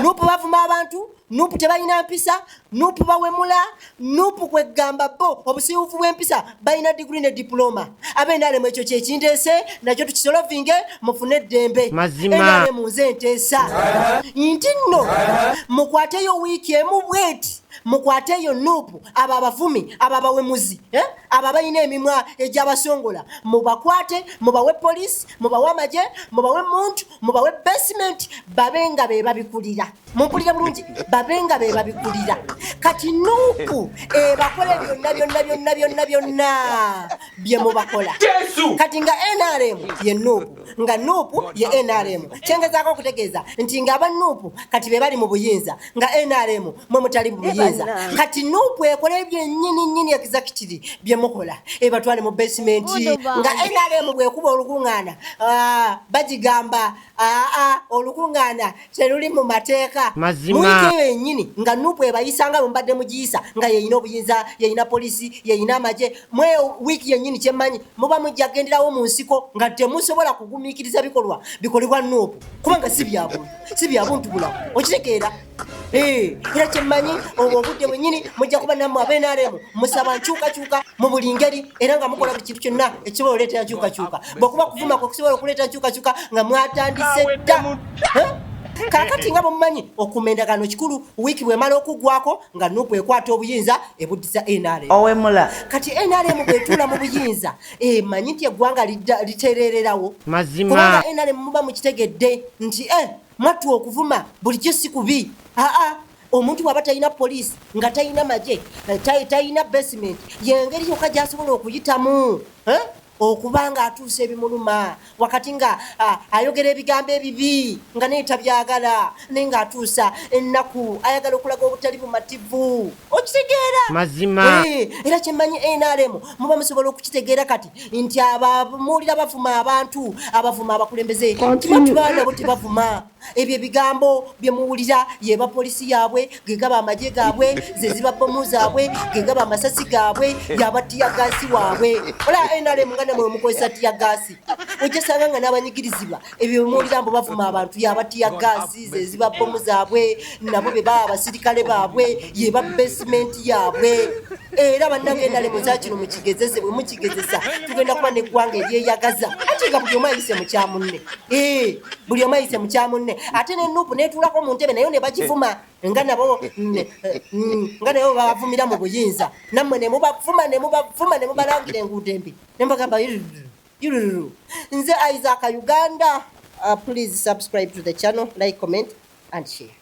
NUP bavuma abantu, NUP tebalina mpisa, NUP bawemula, NUP kwegamba bo obusiiwuufu bw'empisa balina diguri ne dipulooma. Aba NRM ekyo kyekindeese nakyo tukisolovinge mufune eddembe. Mazima. NRM nze nteesa nti nno mukwateyo wiiki emu bweti, mukwateyo NUP, abo abavumi, abo abawemuzi, eh? Abo abalina emimwa egyabasongola, mubakwate, mubawe poliisi, mubawe amagye, mubawe muntu, mubawe basement, babe nga be babikulira. Mumpulire bulungi, babe nga be babikulira. Kati NUP ebakole byonna byonna byonna byonna byonna bye mubakola. Kati nga NRM ye NUP, nga NUP ye NRM, kyengezaako okutegeeza nti nga aba NUP kati be bali mu buyinza, nga NRM mwe mutali mu buyinza. Kati NUP ekola ebyennyini nnyini exactly bye mukola, ebatwale mu basement. Nga NRM bwekuba olukuŋŋaana, bagigamba aa olukuŋŋaana teruli mu mateeka. Mazima. Mu wiiki eyo yennyini nga NUP ebayisa nga bwe mubadde mugiyisa, nga yeyina obuyinza, yeyina polisi, yeyina amagye, mweyo wiiki yennyini kyemmanyi muba mujja genderawo mu nsiko nga temusobola kugumiikiriza bikolwa bikolebwa NUP, kubanga si byabuntu, si byabuntu bulamu. Okitegeera? Era kyemmanyi obwo obudde bwennyini mujja kuba nammwe aba NRM musaba nkyukakyuka mu buli ngeri, era nga mukola buli kintu kyonna ekisobola oleetera nkyukakyuka. Bwekuba kuvuma kwe kusobola okuleeta nkyukakyuka, nga mwatandise dda. Kaakati nga bwemumanyi okuuma endagaano kikulu, wiiki bwemala okuggwako nga NUP ekwata obuyinza ebuddiza NRM. Owemula. Kati NRM bwetuula mu buyinza emanyi nti eggwanga literererawo. Mazima. Kubanga NRM muba mukitegedde nti mwattu okuvuma bulijjo si kubi. Aa omuntu bw'aba talina poliisi, nga talina magye, talina basement, yengeri yokka gy'asobola okuyitamu, eh? Okuba nga atuusa ebimuluma wakati nga ayogera ebigambo ebibi nga naye tabyagala, naye ng'atuusa ennaku, ayagala okulaga obutali bumativu. Okitegeera? Mazima. Era kyemmanyi NRM muba musobola okukitegeera kati nti abamuwulira bavuma abantu, abavuma abakulembeze, tibatuba nabo tebavuma. Ebyo ebigambo bye muwulira yeba polisi yaabwe, ge gaba amagye gaabwe, ze ziba bomu zaabwe, ge gaba amasasi gaabwe, yaba tiyagaasi waabwe. Ola NRM nga namwe mukozesa tiyagaasi, ojja sanga nga n'abanyigirizibwa ebyo bimuwulira mbu bavuma abantu yaba tiyagaasi, ze ziba bomu zaabwe, nabo be baba abasirikale baabwe, yeba basement yaabwe. Era bannange NRM za kino mukigezese, bwe mukigezesa tugenda kuba n'eggwanga eryeyagaza, ate nga buli omu ayise mu kya munne. Buli omu ayise mu kya munne. Ate ne NUP netuulako mu ntebe nayo ne bagivuma nga nabo nga nabo babavumira mu buyinza, nammwe ne mubavuma, ne mubavuma, ne mubalangira enguudo embi, ne mubagamba yururu. Nze Isaac Uganda. Please subscribe to the channel, like, comment and share.